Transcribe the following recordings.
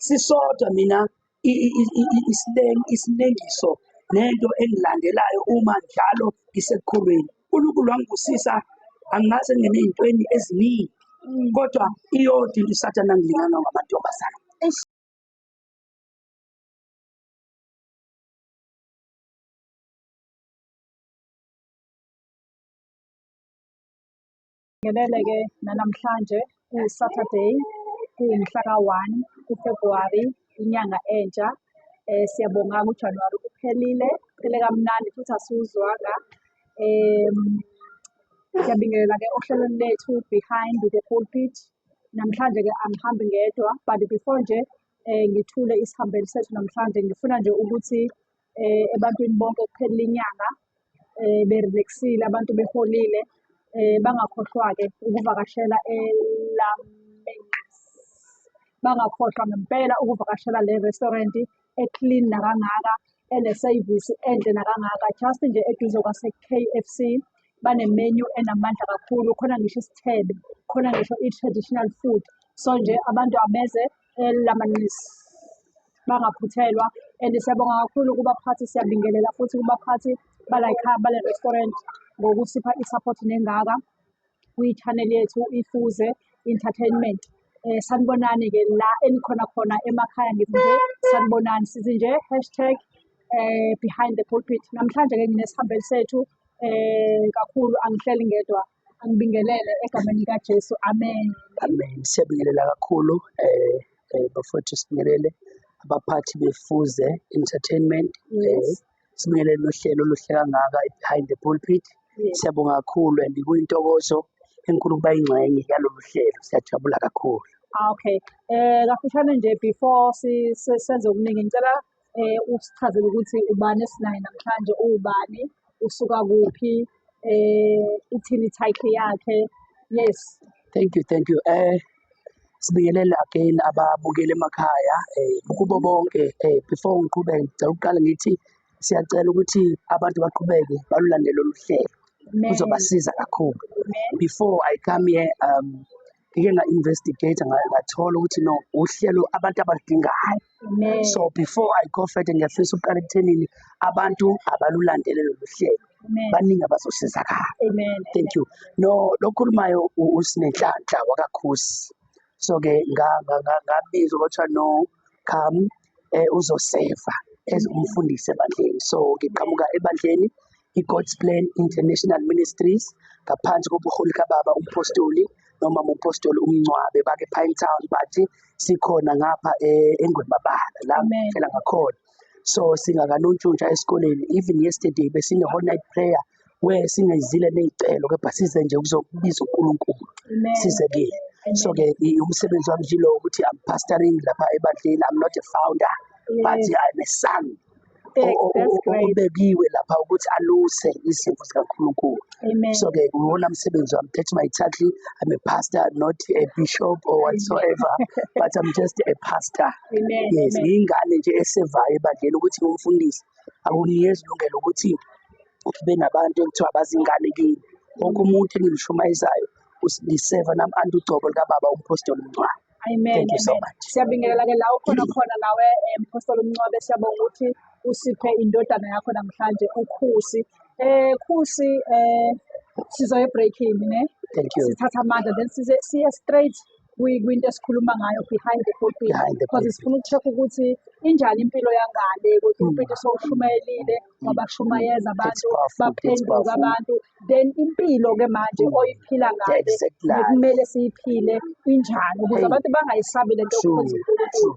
Sisodwa mina isinengiso nento engilandelayo uma njalo ngisekukholweni. UNkulunkulu wangibusisa, angikaze ngingene ey'ntweni eziningi, kodwa iyodwa into uSathane angilingana ngamantombazane. Ngelele-ke nanamhlanje ku-Saturday, kuwumhla ka-1 kuFebruwari, inyanga entsha. Siyabonga uJanuwari uphelile, uphele kamnandi futhi asiwuzwanga. Siyabingelela-ke ohlelweni lethu Behind the Pulpit. Namhlanje-ke angihambi ngedwa, but before nje ngithule isihambeli sethu namhlanje, ngifuna nje ukuthi ebantwini bonke kuphelile inyanga, be-relax-ile, abantu beholile, bangakhohlwa-ke ukuvakashela eLamenx. Bangakhohlwa ngempela ukuvakashela le restaurant e-clean nakangaka, ene-service enhle nakangaka, just nje eduze kwase-KFC. Bane-menu enamandla kakhulu, khona ngisho isithebe, khona ngisho i-traditional food. So nje abantu abeze eLamenx, bangaphuthelwa. And siyabonga kakhulu kubaphathi, siyabingelela futhi kubaphathi bala ekhaya bale restaurant ngokusipha i-support nengaka kwi-channel yethu iFuze Entertainment. Sanibonani-ke la enikhona khona emakhaya, ngithi nje sanibonani, sithi nje hashtag behind the pulpit. Namhlanje-ke nginesihambeli sethu kakhulu, angihleli ngedwa, angibingelele egameni likaJesu, amen. Amen. Siyabingelela kakhulu bafowethu, sibingelele abaphathi beFuze Entertainment. Sibingelele nohlelo oluhle kangaka Behind the Pulpit. Siyabonga kakhulu and kuyintokozo enkulu ukuba ingxenye yalolu hlelo. Siyajabula kakhulu. Okay. Kafushane nje before senze okuningi, ngicela usichazele ukuthi ubani esinaye namhlanje, uwubani, usuka kuphi, ithini title yakhe. Yes. Thank you, thank you. Sibingelele again ababukeli emakhaya, kubo bonke. Before ngiqhubeke, ngicela ukuqala ngithi siyacela ukuthi abantu baqhubeke balulandele lolu hlelo, kuzobasiza kakhulu. Before I come here, ngike nga-investigate, ngathola ukuthi no, uhlelo abantu abaludingayo. So before I go further, ngiyafisa ukuqala ekuthenini abantu abalulandele lolu hlelo, baningi abazosizakala. Thank you. No, lokhulumayo uSinenhlanhla wakaKhusi. So-ke ngabizwa kwathiwa no, come uzoseva as umfundisi ebandleni. So ngiqhamuka ebandleni i-God's Plan International Ministries ngaphansi kobuholi kababa umpostoli noma umpostoli uMncwabe bake Pinetown, bathi sikhona ngapha eNgwemabala la ngifela ngakhona. So singakanontshontsha esikoleni, even yesterday besine whole night prayer where singayizile ney'celo, kepha size nje ukuzobiza uNkulunkulu, size kuyena. So-ke umsebenzi wami nje lo ukuthi I'm pastoring lapha ebandleni. I'm not a founder, but I'm a son obekiwe lapha ukuthi aluse izimvu zikaNkulunkulu. So-ke iwona msebenzi wami, that's my title. I'm a pastor, not a bishop or whatsoever, but I'm just a pastor. Yes, ngiyingane nje esevayo ebandleni. Ukuthi ngumfundisi akunikezi ilungelo ukuthi ngibe nabantu ekuthiwa bazingane kimi. Wonke umuntu engimshumayezayo ngiseva nami anti ugcobo likababa umpostoli Mncwabe. Amen. Thank you so much. Siyabingelela-ke la ukhona khona nawe, Mpostoli Mncwabe. Siyabonga ukuthi usiphe indodana yakho namhlanje, uKhusi. Khusi, sizoya ebreakini ne? Thank you. Sithatha amandla, then size siye straight kwinto esikhuluma ngayo behind the pulpit. Behind the Because pulpit. sifuna uku-check ukuthi injani impilo yangale kwi-pulpit, sowushumayelile, wabashumayeza abantu, Powerful, that's baphenduka powerful. abantu, then impilo-ke manje oyiphila ngale Exact life. nekumele siyiphile injani, ukuze Hey. abantu bangayisabi lento yokukhonza uNkulunkulu.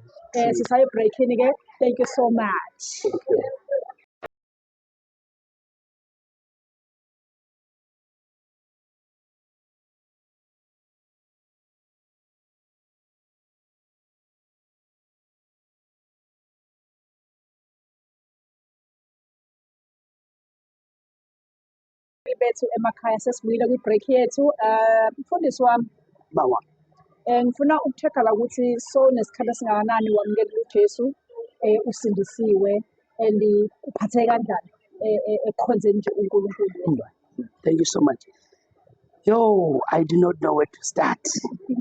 Sisaye breakini ke. Thank you so much. Thank you. Bethu emakhaya, sesibuyile kwi-break yethu. Mfundisi wami, Bawa. Ngifuna uku-check-a la ukuthi so nesikhathi esingakanani wamukela uJesu, usindisiwe, and uphatheke kanjani ekukhonzeni nje uNkulunkulu yedwa. Thank you so much. Yo, I do not know where to start.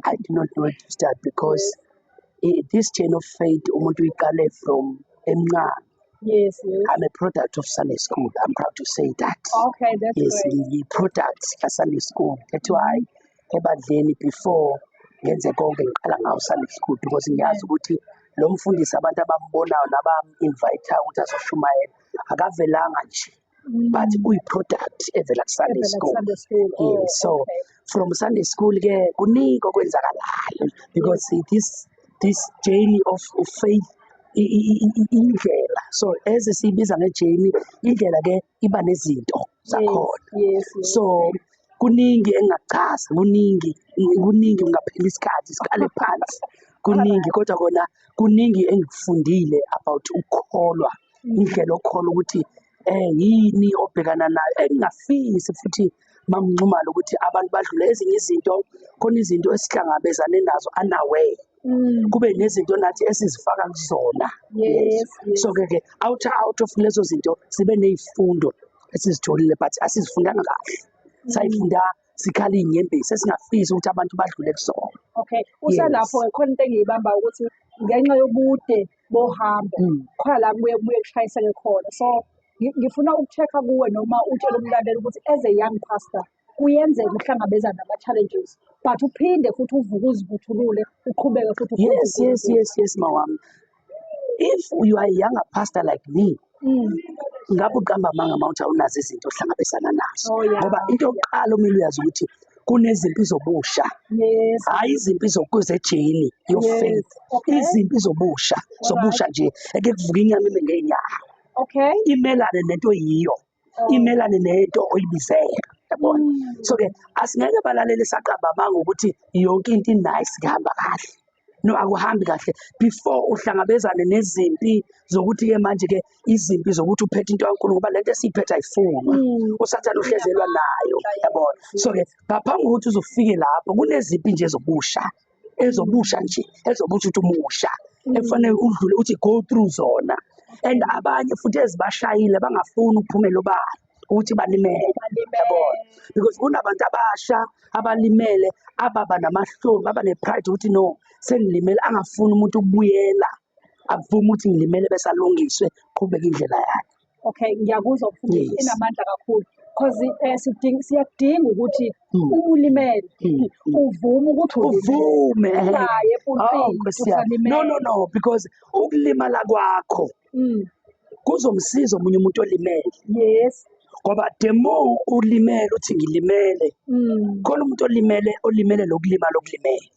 I do not know where to start because This chain of faith umuntu uyiqale from emncane. I'm a product of Sunday school. I'm proud to say that. Okay, that's Yes, great. Ngiyi-product ka-Sunday school. That's why ebandleni before ngenze konke ngiqala ngawo Sunday school, because ngiyazi ukuthi lo mfundisi abantu abambonayo nabam-invite-ayo ukuthi azoshumayela akavelanga nje, but uyi-product evela ku-Sunday Evela school. ku-Sunday school. Oh, Yes, so from Sunday school ke kuningi okwenzakalayo, because this journey of faith, indlela, so as siyibiza nge-journey, indlela ke iba nezinto zakhona. So kuningi engingakuchaza, kuningi, kuningi, kungaphela isikhathi siqale phansi, kuningi, kodwa kona kuningi engikufundile about ukukholwa, indlela okukholwa ukuthi yini obhekana nayo, engingafisi futhi mamNxumalo ukuthi abantu badlule ezinye izinto. Khona izinto esihlangabezane nazo unaware, kube nezinto nathi esizifaka kuzona. So ke out of lezo zinto sibe nezifundo esizitholile, but asizifundanga kahle, sayifunda sikhala iy'nyembezi, esingafisi ukuthi abantu badlule kuzona. Okay, usalapho-ke khona into engiyibambayo ukuthi ngenxa yobude bohambo khona la kubuye kushayiseke khona. So ngifuna uku-check-a kuwe noma utshele umlaleli ukuthi as a young pastor kuyenzeka uhlangabezane nama-challenges, but uphinde futhi uvuke, uzivuthulule, uqhubeke futhi ukhonze uNkulunkulu. Yes, mawami, if you are a younger pastor like me, ngabe uqamba amanga uma uthi awunazo izinto ohlangabezana nazo. Ngoba into yokuqala omele uyazi ukuthi kunezimpi zobusha, hhayi izimpi ze-journey yo-faith. Izimpi zobusha, zobusha nje, eke kuvuka inyama ime ngey'nyawo, imelane nento oyiyo, imelane nento oyibizela, yabona? So ke asingeke balalele saqamba amanga ukuthi yonke into i-nice, kuhamba kahle. No, akuhambi kahle. Before uhlangabezane nezimpi zokuthi-ke manje-ke izimpi zokuthi uphethe into kaNkulunkulu, ngoba lento esiyiphethe ayifunwa, uSathane uhlezelwa nayo, yabona? So-ke ngaphambi kokuthi uze ufike lapho kunezimpi nje zobusha, ezobusha nje, ezobusha ukuthi umusha, ekufanele udlule uthi go through zona. And abanye futhi ezibashayile bangafuni ukuphumela obala ukuthi balimele, yabona? Because kunabantu abasha abalimele, ababa namahloni, baba ne-pride ukuthi no, sengilimele, angafuni umuntu ukubuyela avume ukuthi ngilimele bese alungiswe, qhubeke indlela yakhe. Okay, ngiyakuzwa mfundisi, inamandla kakhulu. Cause sidinga, siyakudinga ukuthi uma ulimele uvume ukuthi ulimele. Uvume. Ungayi epulpiti Oh, Nkosi yami. No, no, usalimele. no, because ukulimala kwakho kuzomsiza omunye umuntu olimele. Ngoba the more ulimele uthi ngilimele, khona umuntu olimele, olimele lokulimala okulimele.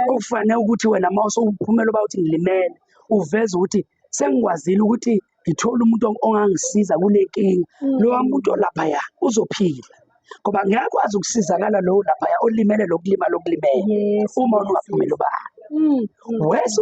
Okufanele ukuthi wena uma usewuphumela uba uthi ngilimele, uveze ukuthi sengikwazile ukuthi ngithole umuntu ongangisiza kule nkinga. Lowa muntu olaphaya uzophila. Ngoba ngiyakwazi ukusizakala lowo laphaya olimele lokulimala okulimele. Uma ungaphumela obala. Wese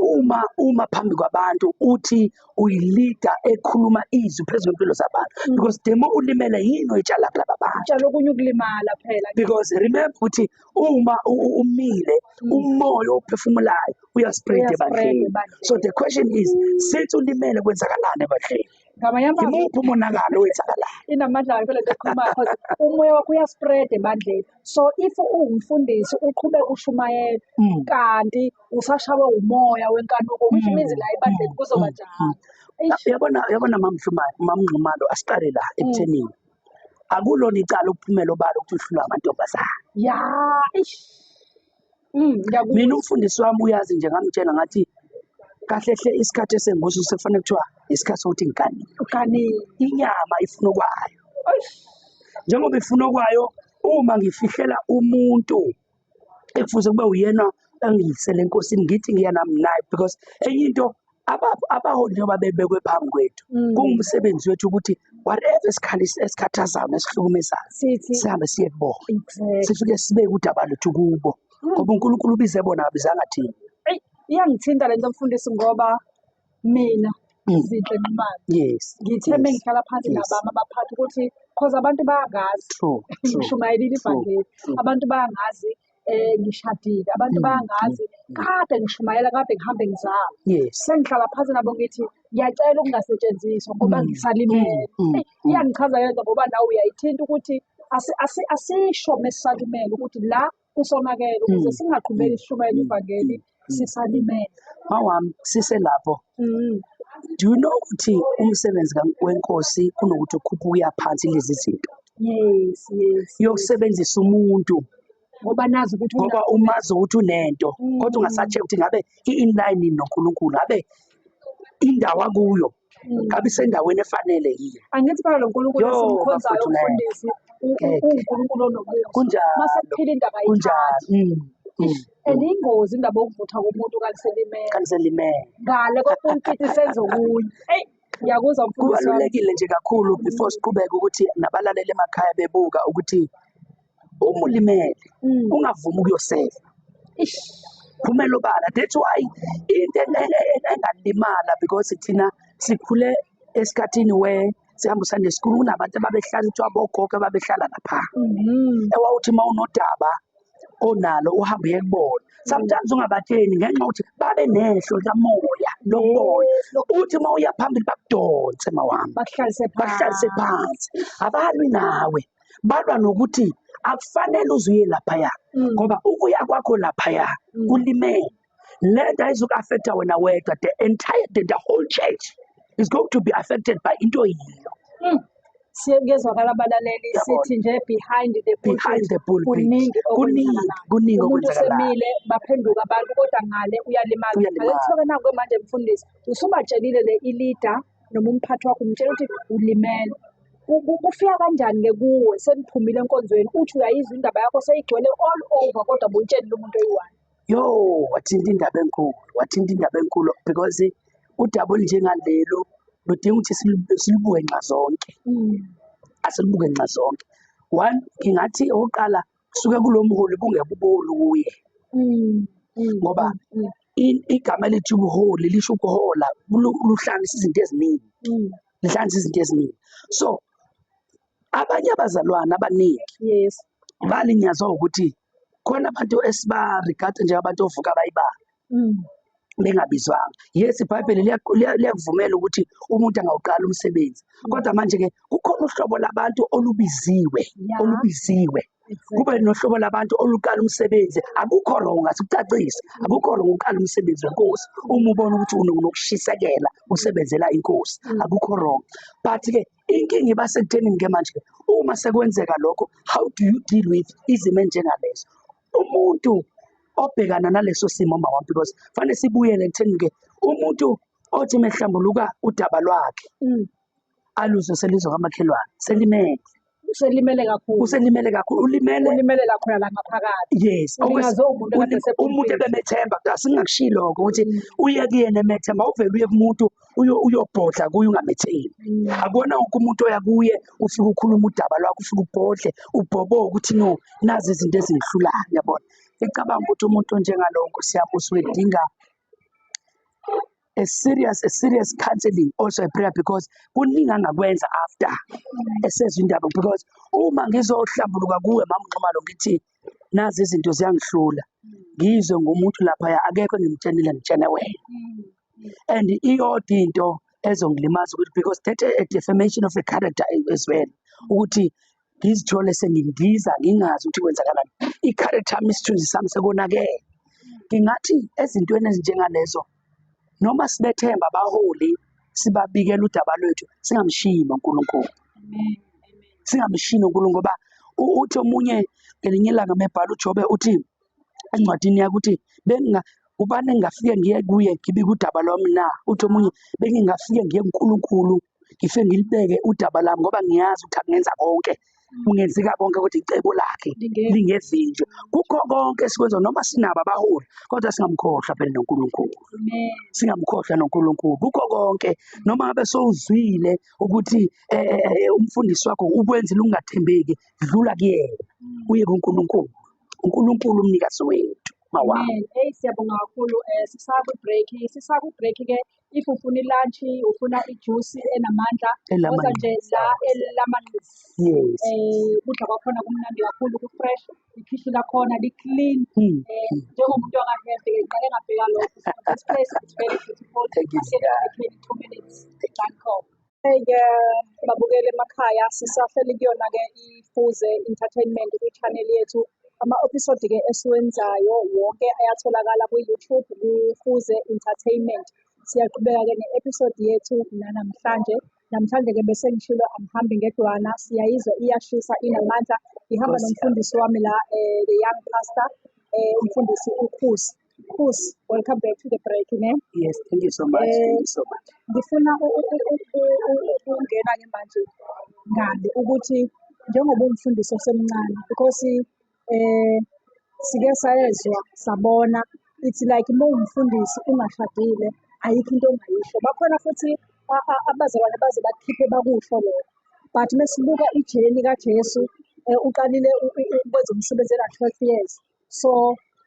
uma phambi kwabantu uthi uyi-leader ekhuluma izwi phezu kwempilo zabantu, because the more ulimele yini oyitshala kulaba bantu. Tshala okunye ukulimala phela. Because remember ukuthi uma umile, umoya ophefumulayo uya-spread Uya-spread ebandleni. ebandleni. So the question is, since ulimele kwenzakalani ebandleni? Ngamanye amazwi, Imuphi umonakalo owenzakalayo? Inamandla kakhulu lento ekhulumayo, because umoya wakho uya-spread ebandleni. So if uwumfundisi uqhubeka ushumayela kanti usashawe umoya wenkanuko, which means la ebandleni kuzoba njalo. Eish. Yabona MamNxumalo, asiqale la ekuthenini akulona icala ukuphumela obala ukuthi uhlulwa amantombazane. Ya, eish. Ngiyakuzwa. Mina umfundisi wami uyazi nje, ngamtshela ngathi kahle hle isikhathi esenguso sekufanele kuthiwa isikhathi sokuthi ngiganile. Uganile. Inyama ifuna okwayo. Eish. Njengoba ifuna okwayo, uma ngifihlela umuntu ekufuze kube uyena engiyisele enkosini, ngithi ngiya nami naye, because enye into abaholi njengoba bebekwe phambi kwethu, kungumsebenzi wethu ukuthi whatever esikhathazayo nesihlukumezayo, Sithi sihambe siye kubona. Sifike sibeke udaba lwethu kubo. Ngoba uNkulunkulu ubize bona, akabizanga thina. Eyi, iyangithinta le nto mfundisi, ngoba mina Zinhle Nxumalo. Ngithe mengihlala phansi nabami abaphathi ukuthi cause abantu bayangazi. Ngishumayelile ivangeli. Abantu bayangazi, ngishadile. Abantu bayangazi. Kade ngishumayela, kade ngihambe ngizama. Sengihlala phansi nabo ngithi ngiyacela ukungasetshenziswa ngoba ngisalimele. Eyi, iyangichaza le nto ngoba nawe uyayithinta ukuthi asisho mesisalimele ukuthi la kusonakele ukuze singaqhubeki sishumayele ivangeli. Sisalimele. Mawami, siselapho. Do you know ukuthi umsebenzi wenkosi kunokuthi ukhuphuke uya phansi lezi zinto? Yes. Yokusebenzisa umuntu Ngoba nazi ukuthi ngoba umazi ukuthi unento, kodwa ungasacheck ukuthi ngabe i-inline noNkulunkulu, ngabe indawo akuyo ngabe isendaweni efanele yini. Angithi phela lo Nkulunkulu Yo, esimkhonzayo, bafowethu, ngeke. umfundisi, Ngeke. uwuNkulunkulu onomusa. Kunjalo. Mase kuphila indaba Kunjalo. ayithathi. And ingozi indaba yokuvutha komuntu kanti selimele. Kanti selimele. Ngale kopulpiti senze okunye. Eyi, ngiyakuzwa, mfundisi wami. Kubalulekile nje kakhulu, before siqhubeke, ukuthi nabalaleli emakhaya bebuka ukuthi uma ulimele, ungavumi ukuyoseva. Ish. Phumela obala. That's why into engalimala, because thina sikhule esikhathini where sihamba Sunday school, kunabantu ababehlala, kuthiwa bogogo ababehlala lapha, ewawuthi uma unodaba onalo uhambe uye kubona, sometimes ungabatsheli ngenxa yokuthi babe nehlo likamoya lokubona, uthi uma uya phambili bakudonse, mawami. Bakuhlalise Bakuhlalise phansi. phansi. Abalwi nawe, balwa nokuthi akufanele uze uye laphaya, ngoba ukuya kwakho laphaya kulimele. Le nto ayizuku-affecta wena wedwa, the whole church is going to be affected by into yiyo. Kuyezwakala, abalaleli. Yabona. Sithi nje behind the pulpit, Behind the pulpit. Kuningi Kuningi, okwenzakalayo. kuningi Umuntu okwenzakalayo. usemile, baphenduka abantu, kodwa ngale uyalimala. Uyalimala. Ake kuthiwa naku manje, mfundisi, usubatshelile le i-leader noma umphathi wakho, umtshela ukuthi ulimele. Kufika kanjani-ke kuwe seniphumile enkonzweni, uthi uyayizwa indaba yakho seyigcwele all over, kodwa buyitshelile umuntu oyi-one? Yo, wathinta indaba enkulu, wathinta indaba enkulu, because udaba olunjengalelo ludinga ukuthi silibuke nxazonke. Asilibuke nxazonke. One, ngingathi okokuqala kusuke kulo mholi kungeke ubuholi kuye, ngoba igama elithi ubuholi lisho ukuhola, luhlanganisa izinto eziningi, lihlanganisa izinto eziningi. So abanye abazalwane abaningi balinyazwa ukuthi khona abantu esiba-regard njengabantu ovuka bayibanga bengabizwanga. Yes, iBhayibheli liyakuvumela ukuthi umuntu angawuqala umsebenzi, kodwa manje-ke kukhona uhlobo labantu olubiziwe, olubiziwe, kube nohlobo labantu oluqala umsebenzi. Akukho wrong, asikucacise, akukho wrong ukuqala umsebenzi wenkosi uma ubona ukuthi unokushisekela usebenzela inkosi, akukho wrong. But-ke inkinga iba sekuthenini-ke manje uma sekwenzeka lokho, how do you deal with izimo enjengalezo, umuntu obhekana naleso simo, mawami? Because fanele sibuyele ekutheni-ke umuntu othi mehlambuluka udaba lwakhe, aluzwe selizwe kamakhelwane, selimele. Uselimele kakhulu. Uselimele kakhulu, ulimele. Ulimele la khona la ngaphakathi. Yes. Ulinyazwe umuntu ekade Umuntu esepulpit. ebemethemba. Asingakushiyi lokho ukuthi uye kuyena emethemba, uvele uye kumuntu uyobhodla kuye ungamethembi. Akubona wonke umuntu oya kuye ufike ukhuluma udaba lwakho, ufike ubhodle, ubhoboke ukuthi no, nazi izinto ezingihlulayo, yabona. Ngicabanga ukuthi umuntu onjengalowo, nkosi yami, usuke edinga a serious counseling, also a prayer, because kuningi angakwenza after esezwa indaba. Because uma ngizohlambuluka kuwe, mama Nxumalo, ngithi nazi izinto ziyangihlula, ngizwe ngumuntu laphaya, akekho engimtshenile, ngitshene wena, and iyodwa into ezongilimaza ukuthi, because that a defamation of a character as well, ukuthi ngizithole sengindiza ngingazi ukuthi kwenzakalani, i-character yami, isithunzi sami sekonakele. Ngingathi ezintweni ezinjengalezo, noma sibethemba abaholi, sibabikela udaba lwethu, singamshiyi noNkulunkulu, singamshiyi noNkulunkulu, ngoba uthi omunye ngelinye ilanga mebhala uJobe, uthi encwadini yakhe, uthi benginga ubani engingafike ngiye kuye ngibike udaba lwami na? Uthi omunye, bengingafike ngiye kuNkulunkulu, ngifike ngilibeke udaba lami, ngoba ngiyazi ukuthi akungenza konke, kungenzeka konke, kodwa icebo lakhe lingevinjwe. Kukho konke esikwenza, noma sinabo abaholi, kodwa singamkhohlwa phela noNkulunkulu, singamkhohlwa noNkulunkulu kukho konke. Noma ngabe sowuzwile ukuthi umfundisi wakho ukwenzile ungathembeki, dlula kuyena uye kuNkulunkulu. uNkulunkulu umnikazi wethu, mawami. Amen. Hey, siyabonga kakhulu. Sisakwi-break, sisakwi-break ke. If ufuna i-lunch, ufuna i-juice enamandla, woza nje la eLamanisi. Kudla kwakhona kumnandi kakhulu, ku-fresh, ikhishi lakhona li-clean. Njengomuntu waka-health ke, ngiqale ngabheka lokho. So this place is very beautiful. Thank you. Asiye in 2 minutes. Danko. Hey-ke babukeli emakhaya, sisahleli kuyona-ke iFuze Entertainment kwi-channel yethu. Ama-episode-ke esiwenzayo wonke ayatholakala kwi-YouTube ku-Fuze Entertainment. Siyaqhubeka-ke ne-episode yethu nanamhlanje. Namhlanje-ke bese ngishilo angihambi ngedwana, siyayizwa iyashisa inamandla. Ngihamba Nkosi yami. Nomfundisi wami la, the young pastor, umfundisi uKhusi. Khusi, welcome back to the break, ne? Yes, thank you so much. Thank you so much. Ngifuna ukungena-ke manje ngale ukuthi njengoba umfundisi osemncane, because sike sayezwa sabona, it's like uma uwumfundisi ungashadile ayikho into ongayisho. Bakhona futhi abazalwane baze bakukhiphe bakusho lokho, but mesibuka i-journey kaJesu, uqalile ukwenza umsebenzi ena-12 years. So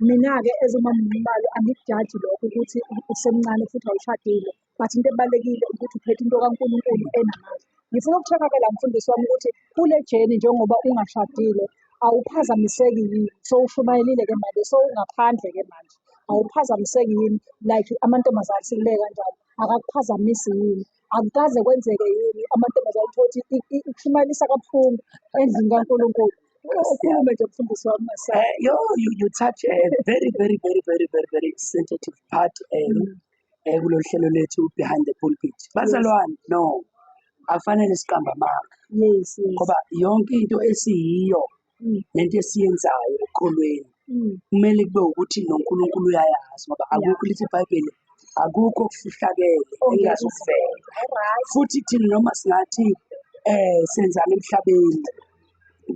mina-ke as umama uNxumalo angikujaji lokho ukuthi usemncane futhi awushadile, but into ebalulekile ukuthi uphethe into kaNkulunkulu enamandla. Ngifuna uku-check-a-ke la, mfundisi wami, ukuthi kule journey njengoba ungashadile awuphazamiseki yini? Sowushumayelile-ke manje, sowungaphandle-ke manje, awuphazamiseki yini? Like amantombazane sikubeke kanjalo, akakuphazamisi yini? Akukaze kwenzeke yini amantombazane uthole ukuthi ikushumayelisa kabuhlungu endlini kaNkulunkulu? Ukhulume nje, mfundisi wami, ungasabi. Yo, you touch a very, very, very, very, very, very sensitive part kulolu hlelo lethu Behind the Pulpit. Bazalwane, no, akufanele siqambe amanga ngoba yonke into esiyiyo nento esiyenzayo ekukholweni kumele kube ukuthi noNkulunkulu uyayazi, ngoba akukho, lithi iBhayibheli, akukho okufihlakele engazukuvela. Futhi thina noma singathi senzani emhlabeni,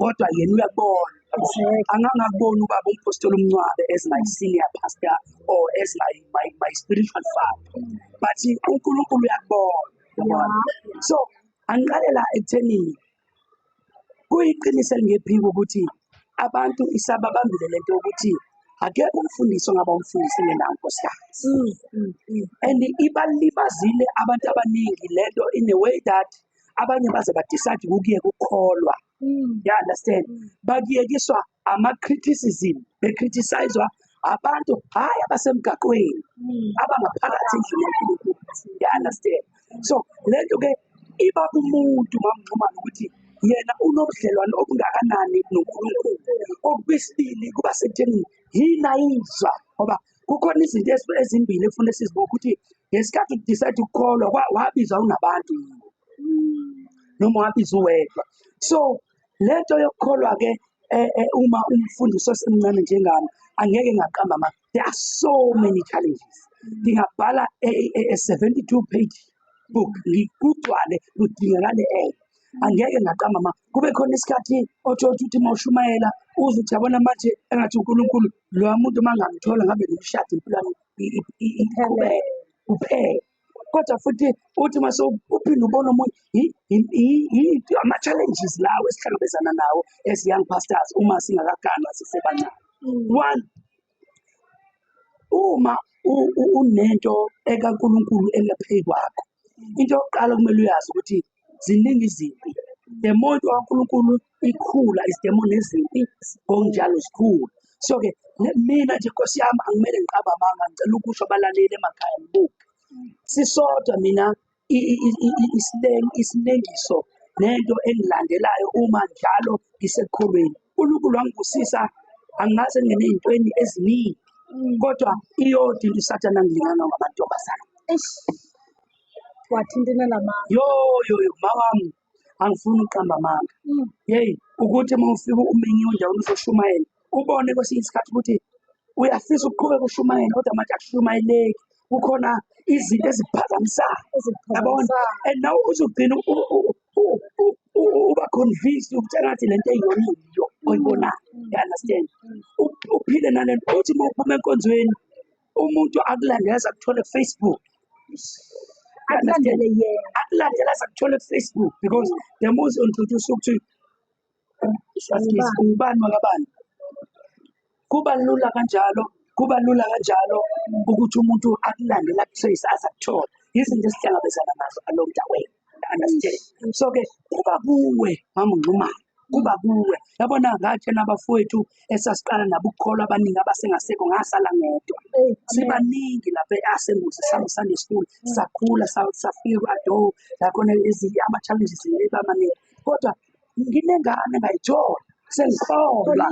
kodwa yena uyakubona. Angangakuboni ubaba umpostoli uMncwabe as my senior pastor or as my spiritual father, but uNkulunkulu uyakubona, yabona. So angiqale la ekuthenini kuyiqiniso elingephiko ukuthi abantu isababambile lento yokuthi akekho umfundisi ongaba umfundisi engenawo unkosikazi, and ibalimazile abantu abaningi lento in a way that abanye baze ba-decide ukuyeka ukukholwa. You understand? Bakuyekiswa ama-criticism, be-criticize-wa abantu, hhayi abasemgaqweni, abangaphakathi endlini yaNkulunkulu. You understand? So lento ke iba kumuntu, mamXhumane, ukuthi yena unobudlelwane obungakanani noNkulunkulu. Okwesibili kuba sekuthenini yini ayizwa, ngoba kukhona izinto ezimbili ekufanele sizibuke, ukuthi ngesikhathi u-decide ukukholwa wabizwa unabantu yini noma wabiza uwedwa. So lento yokukholwa-ke, uma umfundisi osemncane njengami, angeke ngaqamba amanga, there are so many challenges. Ngingabhala a 72 page book kugcwale kudingakale enye. Angeke ngaqamba amanga, kube khona isikhathi othola ukuthi uma ushumayela uze uthi, yabona manje engathi uNkulunkulu loya muntu uma ngamthola ngabe ngimshade, impilo yami iqhubeke kuphela. Kodwa futhi uthi mase uphinde ubone omunye ama-challenges lawo esihlangabezana nawo as young pastors uma singakaganwa sisebancane. One, uma unento ekaNkulunkulu engaphezu kwakho, into yokuqala okumele uyazi ukuthi ziningi izimpi. The more into kaNkulunkulu ikhula is the more nezimpi ngokunjalo zikhula. So-ke mina nje, nkosi yami, angimele ngiqambe amanga, ngicela ukusho abalaleli emakhaya ngibuke sisodwa mina isinengiso nento engilandelayo uma njalo ngisekukholweni. uNkulunkulu wangibusisa, angaze ngingene ey'ntweni eziningi, kodwa iyodwa into uSathane angilingana ngamantombazane. Eish. Wathintana namanga. Yo yo yo, mawami, angifuni ukuqamba amanga. Yeyi, ukuthi uma ufika umenyiwe endaweni uzoshumayela, ubone kwesinye isikhathi ukuthi uyafisa ukuqhubeka ushumayela, kodwa manje akushumayeleki, kukhona izinto ezikuphazamisayo, yabona. And nawe uzogcina uba convinced ukuthi engathi lento eyiyona yiyo oyibonayo. You understand? Uphile nalento, uthi uma uphuma enkonzweni umuntu akulandela aze akuthole ku-Facebook. You understand? Akulandele yena. Akulandela aze akuthole ku-Facebook, because the more introduce ukuthi Ubani? Ubani wakabani, kuba lula kanjalo, kuba lula kanjalo ukuthi umuntu akulandele, aku-trace aze akuthole. Izinto esihlangabezana nazo along the way, you understand? So-ke kuba kuwe, mama uNxumalo, kuba kuwe, yabona. Ngatshena abafowethu esasiqala nabo ukukholwa abaningi abasengasekho, ngasala ngedwa. Sibaningi lapha e-Assemblies Sunday School, sakhula safika ku-ado la khona ama-challenges eba maningi, kodwa nginengane ngayithola sengikholwa.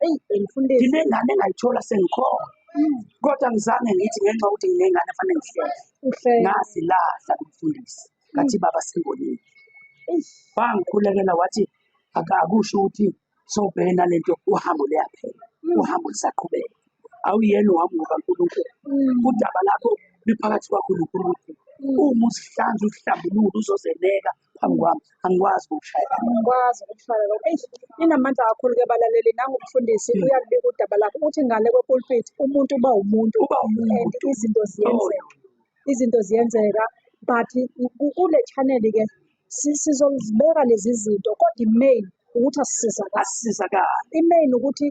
Eyi, mfundisi. Nginengane engayithola sengikhona. Kodwa ngizange ngithi ngenxa yokuthi nginengane fanele ngihlele. Uhlele. Ngazilahla kumfundisi. Ngathi baba sengonile. Wangikhulekela wathi akusho ukuthi sowubhekene nalento, uhambo luyaphela. Uhambo lusaqhubeka. Awuyena uhambo kaNkulunkulu. Udaba lakho liphakathi kwakho noNkulunkulu. Uma uzihlanza uzihlambulule uzozeneka phambi kwami, angikwazi ukukushayela. Angikwazi ukushaya lokho. Eish, inamandla kakhulu-ke balaleli. Nangumfundisi uyalubika udaba lakho. Uthi ngale kwepulpit umuntu uba umuntu. Uba umuntu. And izinto ziyenzeka. Izinto ziyenzeka. But kule channel-ke sizozibeka lezi zinto, kodwa i-main ukuthi asisizakale. Asisizakale. I-main ukuthi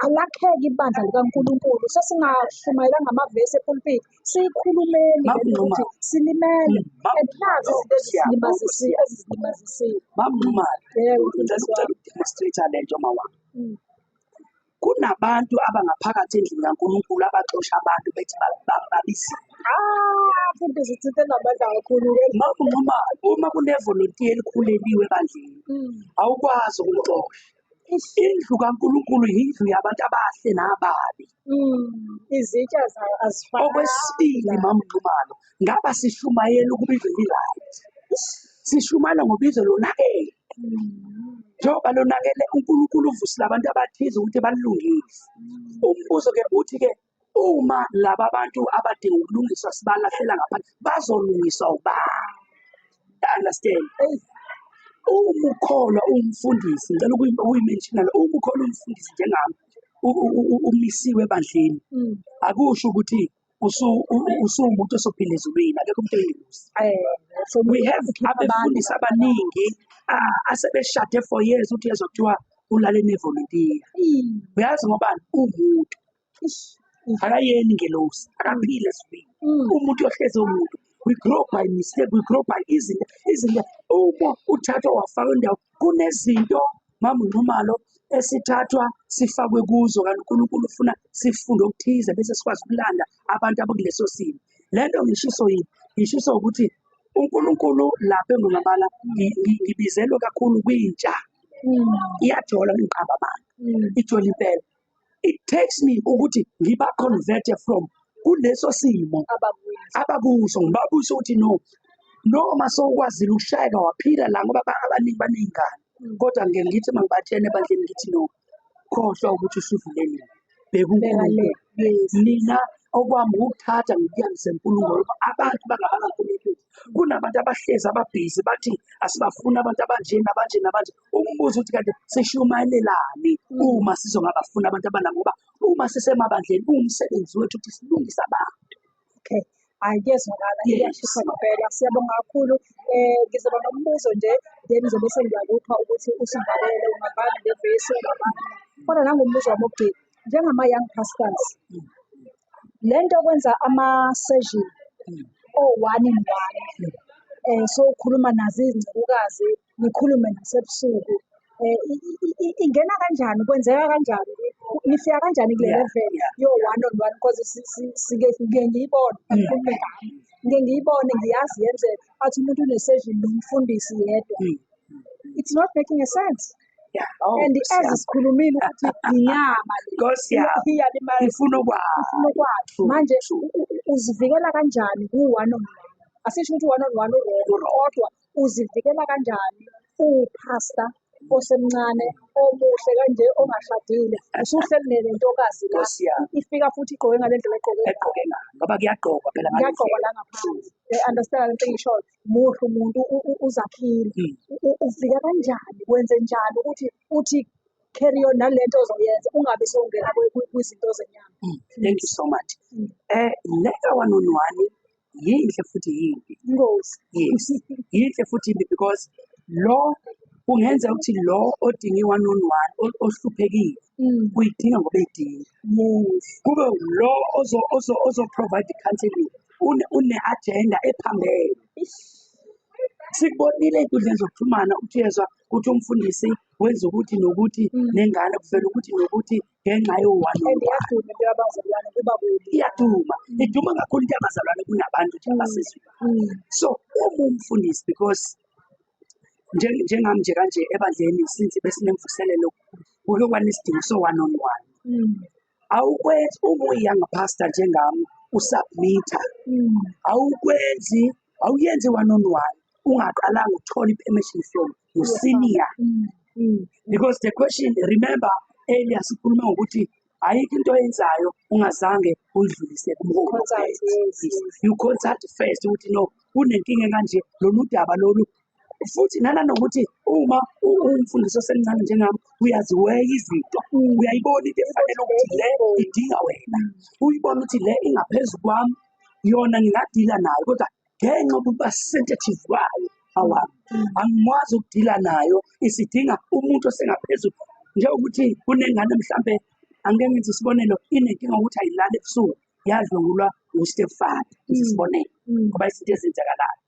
alakheke ibandla likaNkulunkulu. Sesingashumayela ngamavesi epulpit, siyikhulumeni Mama lento Nxumalo. ukuthi silimele. And nazi izinto ezizilimazisile. Mama Nxumalo, Yebo, ngicela mfundisi wami. ukudemonstrate lento mawami. Kunabantu abangaphakathi endlini kaNkulunkulu abaxosha abantu bethi babizile. Ah, mfundisi uthinte namandla kakhulu-ke. Mama Nxumalo, uma kunevolontiya elikhuleliwe ebandleni, awukwazi ukulixosha. Indlu kaNkulunkulu yindlu yabantu abahle nababi. Izitsha azifani. Okwesibili, Mama Nxumalo, ngaba sishumayela ukuba izwe li-right. Sishumayela ngobizo lonakele. Njengoba lonakele, uNkulunkulu uvusile abantu abathize ukuthi balungise. Umbuzo-ke uthi-ke, uma laba bantu abadinga ukulungiswa sibalahlela ngaphandle, bazolungiswa ubani? Understand? Uma ukholwa umfundisi, ngicela ukuyimenshina la, uma ukholwa umfundisi njengami, umisiwe ebandleni, akusho ukuthi usuwumuntu osophila ezulwini, akekho umuntu oyingelosi. We have abefundisi abaningi asebeshade for years, uthi yezwa kuthiwa ulale nevolontiya. Uyazi ngobani? Umuntu. Akayeni ingelosi, akaphile ezulwini. Umuntu uyohlezi umuntu. We grow by mistake, we grow by izinto, izinto. Uma uthathwa wafakwa indawo, kunezinto Mama Nxumalo esithathwa sifakwe kuzo, kanti uNkulunkulu ufuna sifunde okuthize bese sikwazi ukulanda abantu abakuleso simo. Le nto ngishiso yini? Ngishiso ukuthi uNkulunkulu lapha engumabala ngibizelwe kakhulu kwintsha. Iyajola ngiqamba abantu. Ijola impela. It takes me ukuthi ngiba convert from kuleso simo abakuso, ngibabuyise ukuthi no, noma sowukwazile ukushayeka waphila la, ngoba abaningi baney'ngane. Kodwa ngike ngithi uma ngibatshena ebandleni ngithi no, khohlwa ukuthi usudlule nini, bheka uNkulunkulu. Mina okwami ukuthatha ngikuyamisa enkulumo, ngoba abantu bangabakaNkulunkulu. Kunabantu abahlezi ababhizi bathi asibafuni abantu abanje nabanje nabanje. Umbuzo uthi kanti sishumayelelani uma sizongabafuni abantu abanabo, ngoba uma sisemabandleni kuwumsebenzi wethu ukuthi silungise abantu. Okay. Hhayi, kuyezwakala, iyashisa ngempela. Siyabonga kakhulu. Ngizoba nombuzo nje, then ngizobe sengiyakupha ukuthi usivalele, ungavala ngevesi, ungavala. Kodwa nangombuzo wami wokugcina, njengama-young pastors, le nto okwenza ama-session o-one in one, so ukhuluma nazo izincekukazi, nikhulume nasebusuku, ingena kanjani, kwenzeka kanjani, nifika kanjani kule level yo-one on one? Because ngike ngiyibone, angikhulume ngami, ngike ngiyibone, ngiyazi yenzeka, athi umuntu une-session nomfundisi yedwa. It's not making a sense. Oh, And as sikhulumile ukuthi inyama le, Nkosi yami. iyalimaza. Ifuna ukwazi. Ifuna ukwazi. Manje uzivikela kanjani ku-one on one? Asisho ukuthi one on one u-wrong, kodwa uzivikela kanjani uwupastor osemncane, omuhle kanje, ongashadile, usuhleli nentokazi la, Nkosi yami. ifika futhi igqoke ngale ndlela egqoke ngayo. Egqoke ngayo, ngoba kuyagqokwa phela ngale Kuyagqokwa ndlela. la ngaphansi. Understand lento engiyishoyo? Muhle umuntu, uzakhile. Ufika kanjani, wenze njani ukuthi uthi carry on nale nto ozoyenza, ungabe sewungena kwizinto zenyama? Thank you so much. Le ka one on one yinhle futhi yimbi. Ingozi. Yes. Yinhle futhi yimbi, because lo kungenzeka ukuthi lo odinga i-one on one ohluphekile uyidinga ngoba eyidinga. Kube lo ozo provide counseling une agenda ephambene. Sikubonile ey'nkundleni zokuxhumana ukuthi uyezwa ukuthi umfundisi wenza ukuthi nokuthi nengane kuvela ukuthi nokuthi ngenxa yo-one on And one. iyaduma into yabazalwane kuba kubi. Iyaduma. Iduma kakhulu into yabazalwane kunabantu nje abasezweni. So uma umfundisi, because njengami nje kanje ebandleni since besinemvuselelo Kuke kwanesidingo so-one on one. Awukwenzi uma uyi-young pastor njengami, usubmitha, awukwenzi, awuyenzi one on one ungaqalanga ukuthola i-permission from your senior. Because the question, remember earlier sikhuluma ngokuthi ayikho into oyenzayo ungazange uyidlulise kumholi. Consult, ophethe. yes. You consult first ukuthi no, kunenkinga kanje, lolu daba lolu. Futhi nanokuthi uma umfundisi osemncane njengami, uyaziweya izinto, uyayibona into efanele ukuthi le idinga wena, uyibona ukuthi le ingaphezu kwami, yona ngingadila nayo, kodwa ngenxa yokuba sensitive kwayo awami angikwazi ukudila nayo, isidinga umuntu osengaphezulu. Njengokuthi kunengane mhlambe, angike ngenze isibonelo, inenkinga ukuthi ayilali ebusuku, yadlwengulwa u-stepfather, isibonelo, ngoba izinto ezenzakalayo.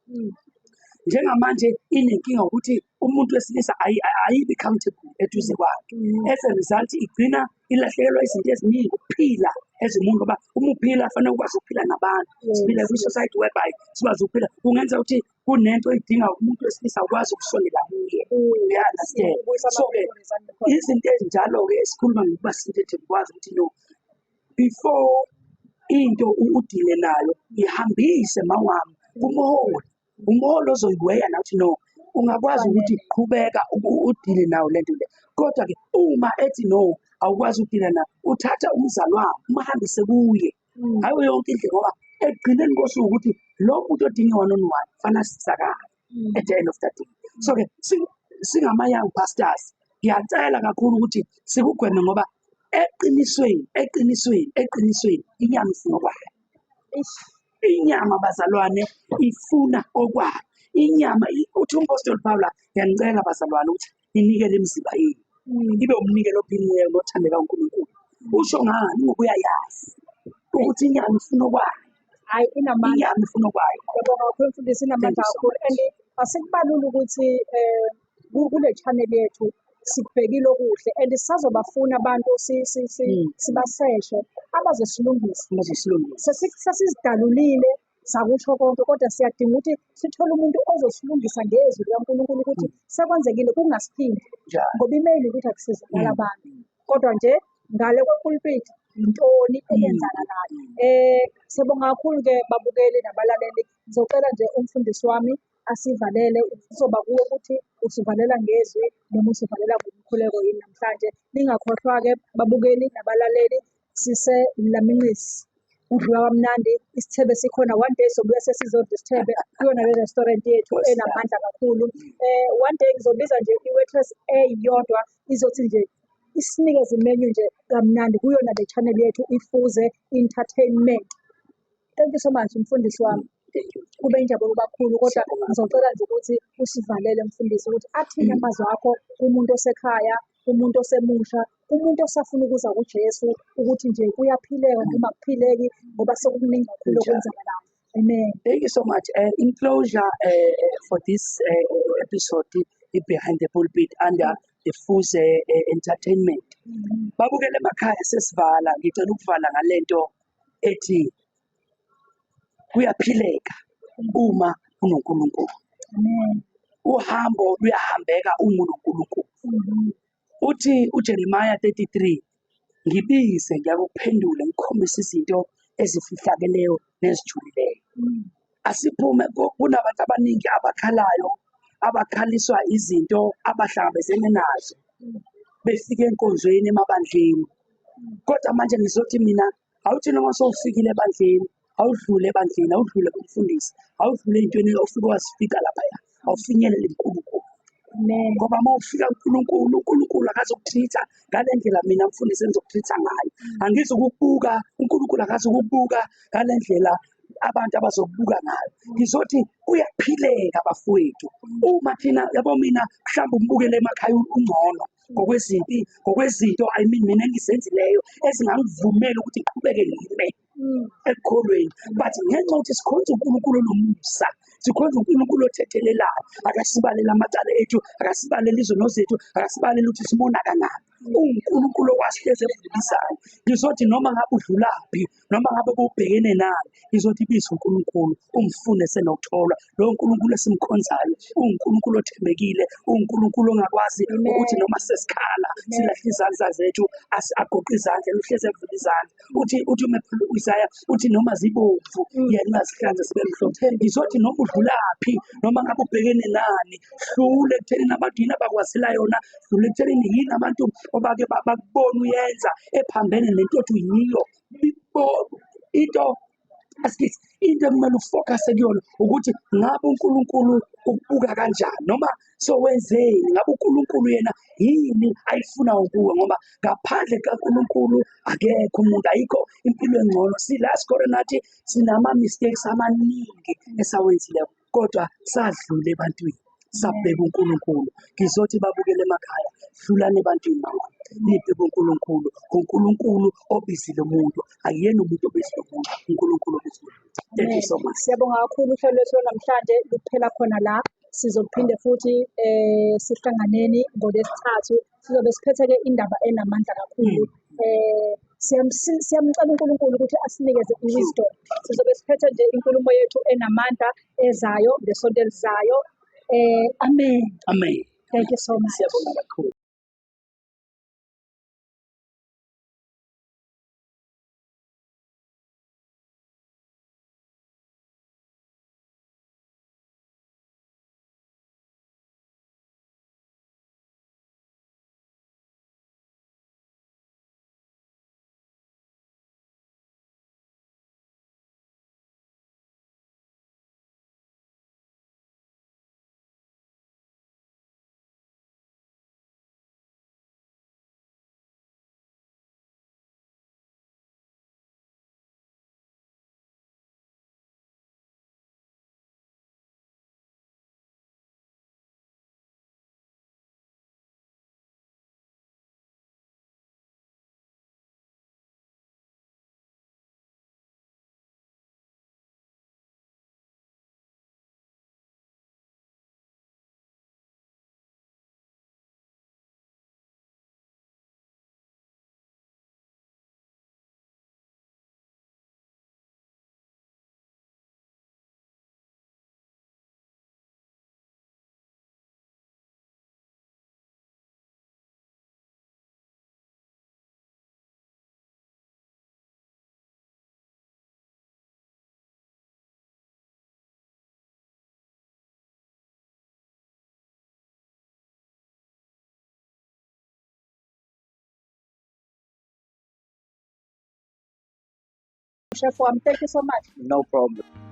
Njengamanje inenkinga ukuthi umuntu wesilisa ayibi comfortable eduze kwakhe. As a result igcina ilahlekelwa izinto eziningi, ukuphila as umuntu, ngoba uma uphila fanele ukwazi ukuphila nabantu. Siphila kwi-society whereby sikwazi ukuphila. Kungenza ukuthi kunento oyidinga umuntu wesilisa, ukwazi ukusondela kuye, uya-understand? So-ke izinto ezinjalo-ke esikhuluma ngokuba sensitive, kwazi ukuthi no, before into udile nayo, ihambise mawami kumholi, umholi ozoyiweya nathi no, ungakwazi ukuthi qhubeka udile nayo lento le. Kodwa-ke uma ethi no, awukwazi ukudila nayo, uthatha umzalwane umhambise kuye ngayo yonke indlela, ngoba ekugcineni kosuku ukuthi lo muntu odinga one on one fanele asizakale at the end of the day. So-ke singama-young pastors, ngiyacela kakhulu ukuthi sikugweme, ngoba eqinisweni, eqinisweni, eqinisweni, inyama ifuna okwayo. Inyama, bazalwane, ifuna okwayo. Inyama uthi umpostoli Paula, ngiyanicela bazalwane ukuthi ninikele imizimba yenu ibe umnikelo ophilileyo nothandeka uNkulunkulu. Usho ngani? Ngoba uyayazi ukuthi inyama ifuna okwayo. Hhayi, inamandla. Inyama ifuna okwayo. Ngiyabonga kakhulu, mfundisi, inamandla Thank you so kakhulu. And asikubalula ukuthi kule channel yethu sikubhekile okuhle and sisazobafuna abantu sibaseshe abazosilungisa. Abazosilungisa. Sesizidalulile, sakusho konke, kodwa siyadinga ukuthi sithole umuntu ozosilungisa ngezwi likaNkulunkulu ukuthi sekwenzekile kungasiphindi. Njalo. Ngoba imeyili ukuthi akusizakala abantu. Kodwa nje ngale kwepulpit yintoni eyenzakalayo? Sibonga kakhulu-ke babukeli nabalaleli. Ngizocela nje umfundisi wami asivalele, kuzoba kuwe ukuthi usivalela ngezwi noma usivalela ngomkhuleko yini namhlanje. Ningakhohlwa-ke babukeli nabalaleli, sise-Laminqisi. Kudliwa kamnandi, isithebe sikhona. One day sobuya sesizodla isithebe kuyona le restaurant yethu enamandla kakhulu. One day ngizobiza nje i-waitress eyodwa izothi nje isinikeze imenu nje kamnandi kuyona le channel yethu iFuze Entertainment. Thank you so much, mfundisi wami. Thank you. Kube injabulo kakhulu, kodwa Siyabonga. ngizocela nje ukuthi usivalele, mfundisi, ukuthi athini amazwi akho kumuntu osekhaya, kumuntu osemusha, kumuntu osafuna ukuza kuJesu, ukuthi nje kuyaphileka noma akuphileki, ngoba sekukuningi kakhulu Kunjalo. okwenzakalayo. Amen. Thank you so much. In closure, for this episode, Behind the Pulpit under the Fuze Entertainment. Babukele emakhaya, sesivala, ngicela ukuvala ngalento ethi kuyaphileka uma unoNkulunkulu. Amen. Uhambo luyahambeka uma unoNkulunkulu. Uthi uJeremiah 33, ngibize ngiyakuphendula, ngikhombise izinto ezifihlakeleyo nezijulileyo. Asiphume kunabantu abaningi abakhalayo, abakhaliswa izinto abahlangabezene nazo befika enkonzweni emabandleni. Kodwa manje ngizothi mina, awuthi noma sowufikile ebandleni, awudlule ebandleni, awudlule kumfundisi, awudlule ey'ntweni ofike wazifika laphaya, awufinyelele kuNkulunkulu. Amen. Ngoba uma ufika kuNkulunkulu, uNkulunkulu akazokutreat-a ngale ndlela mina mfundisi engizokutreat-a ngayo. Angizukukubuka, uNkulunkulu akazukukubuka ngale ndlela abantu abazokubuka ngayo. Ngizothi kuyaphileka bafowethu. Uma thina, yabo mina mhlawumbe umbukele emakhaya ungcono ngokwezimpi, ngokwezinto, I mean mina engizenzileyo ezingangivumeli ukuthi ngiqhubeke ngime ekukholweni. But ngenxa yokuthi sikhonza uNkulunkulu onomusa, sikhonza uNkulunkulu othethelelayo, akasibaleli amacala ethu, akasibaleli izono zethu, akasibaleli ukuthi simona kangaka. uNkulunkulu okwasihleze evula izandla. Ngizothi noma ngabe udlulaphi, noma ngabe ubhekene nani, ngizothi biza uNkulunkulu umfune senokutholwa. Lo nkulunkulu esimkhonzayo uNkulunkulu othembekile, uNkulunkulu ongakwazi ukuthi noma sesikhala silahle izandla zethu, agoqe izandla, uhleze evula izandla. Uthi uIsaya uthi noma zibomvu yena uyazihlanza zibe mhlophe. Ngizothi noma udlulaphi, noma ngabe ubhekene nani, hlule ekuthenini abantu yini abakwazela yona, hlule ekuthenini yini abantu obake bakubona uyenza ephambene nento othi uyiyo. Into asikithi into ekumele ufocus kuyona ukuthi ngabe uNkulunkulu ukubuka kanjani, noma sowenzeni, ngabe uNkulunkulu yena yini ayifuna kuwe, ngoba ngaphandle kaNkulunkulu akekho umuntu, ayikho impilo engcono. Sila sikhona nathi sinama mistakes amaningi esawenzile, kodwa sadlula ebantwini sabheka uNkulunkulu. Ngizothi babukele emakhaya, dlulani ebantwini mama, nibheke uNkulunkulu. uNkulunkulu obizile umuntu, akuyena umuntu obizile umuntu, uNkulunkulu obizile umuntu. Thank you so much. Siyabonga kakhulu, uhlelo lwethu namhlanje luphela khona la. Sizophinde futhi sihlanganeni ngoLwesithathu, sizobe siphethe-ke indaba enamandla kakhulu. Siyamcela uNkulunkulu ukuthi asinikeze i-wisdom. Sizobe siphethe nje inkulumo yethu enamandla ezayo ngesonto elizayo. Amen. Amen. Thank you so much. Siyabonga kakhulu. Chef wami, thank you so much. No problem.